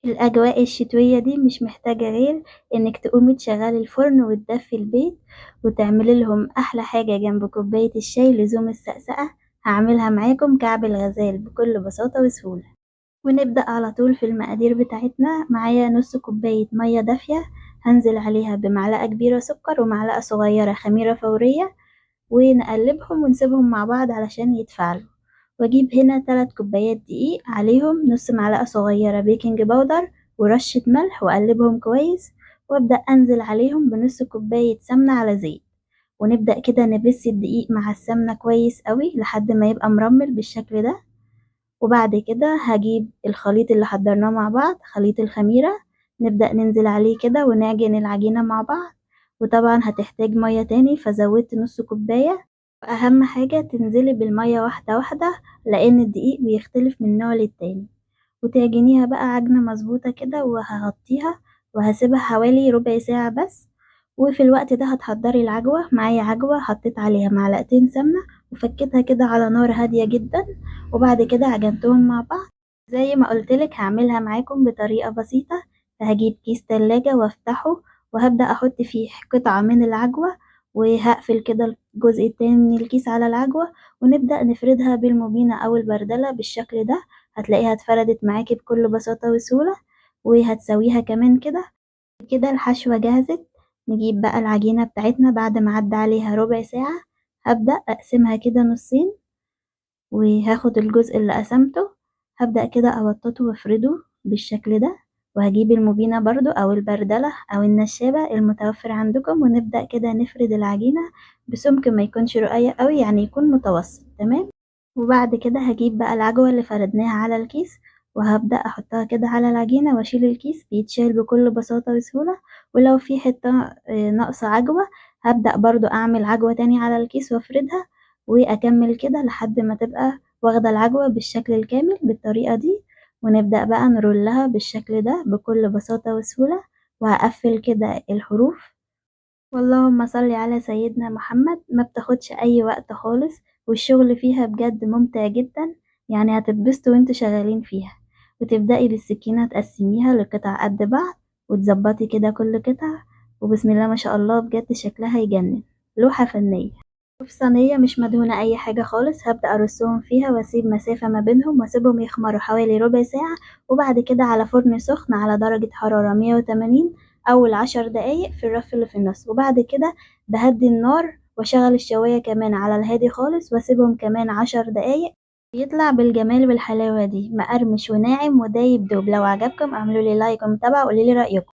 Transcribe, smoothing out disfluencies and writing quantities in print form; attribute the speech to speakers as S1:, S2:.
S1: الأجواء الشتوية دي مش محتاجة غير إنك تقومي تشغلي الفرن وتدفي البيت وتعملي لهم أحلى حاجة جنب كوباية الشاي لزوم السقسقة. هعملها معاكم كعب الغزال بكل بساطة وسهولة. ونبدأ على طول في المقادير بتاعتنا. معايا نص كوباية مية دافية هنزل عليها بمعلقة كبيرة سكر ومعلقة صغيرة خميرة فورية، ونقلبهم ونسيبهم مع بعض علشان يتفاعلوا. واجيب هنا 3 كوبايات دقيق عليهم نص معلقة صغيرة baking powder ورشة ملح، واقلبهم كويس، وابدأ انزل عليهم بنص كوباية سمنة على زيت، ونبدأ كده نبس الدقيق مع السمنة كويس قوي لحد ما يبقى مرمل بالشكل ده. وبعد كده هجيب الخليط اللي حضرناه مع بعض، خليط الخميرة، نبدأ ننزل عليه كده ونعجن العجينة مع بعض. وطبعا هتحتاج مية تاني فزودت نص كوباية. وأهم حاجة تنزلي بالمية واحدة واحدة لأن الدقيق بيختلف من نوع للتاني، وتعجنيها بقى عجنة مظبوطة كده، وهغطيها وهسيبها حوالي ربع ساعة بس. وفي الوقت ده هتحضري العجوة. معايا عجوة حطيت عليها معلقتين سمنة وفكيتها كده على نار هادية جدا، وبعد كده عجنتهم مع بعض. زي ما قلتلك هعملها معاكم بطريقة بسيطة. فهجيب كيس تلاجة وافتحه وهبدأ احط فيه قطعة من العجوة، وهقفل كده الجزء التاني من الكيس على العجوة، ونبدأ نفردها بالمبينة او البردلة بالشكل ده. هتلاقيها اتفردت معاكي بكل بساطة وسهولة، وهتسويها كمان كده. كده الحشوة جاهزة. نجيب بقى العجينة بتاعتنا بعد ما عدى عليها ربع ساعة. هبدأ اقسمها كده نصين، وهاخد الجزء اللي قسمته هبدأ كده اوططه وافرده بالشكل ده، وهجيب المبينة برضو او البردلة او النشابة المتوفر عندكم، ونبدأ كده نفرد العجينة بسمك ما يكونش رقيق قوي، يعني يكون متوسط، تمام. وبعد كده هجيب بقى العجوة اللي فردناها على الكيس، وهبدأ احطها كده على العجينة واشيل الكيس. بيتشال بكل بساطة وسهولة. ولو في حتة ناقصة عجوة هبدأ برضو اعمل عجوة تاني على الكيس وافردها، واكمل كده لحد ما تبقى واخدة العجوة بالشكل الكامل بالطريقة دي. ونبدأ بقى نرولها بالشكل ده بكل بساطة وسهولة، وهقفل كده الحروف. واللهم صل على سيدنا محمد. ما بتاخدش اي وقت خالص، والشغل فيها بجد ممتع جدا، يعني هتتبسطوا وانتوا شغالين فيها. وتبدأي بالسكينة تقسميها لقطع قد بعض، وتظبطي كده كل قطعة، وبسم الله ما شاء الله بجد شكلها يجنن، لوحة فنية. وفي صينية مش مدهونة أي حاجة خالص هبدأ أرصهم فيها وأسيب مسافة ما بينهم، وأسيبهم يخمروا حوالي ربع ساعة. وبعد كده على فرن سخن على درجة حرارة 180 أول 10 دقايق في الرف اللي في النص. وبعد كده بهدي النار وأشغل الشواية كمان على الهادي خالص، وأسيبهم كمان 10 دقايق. يطلع بالجمال والحلاوة دي، مقرمش وناعم ودايب دوب. لو عجبكم اعملوا لي like ومتابعة وقولوا لي رأيكم.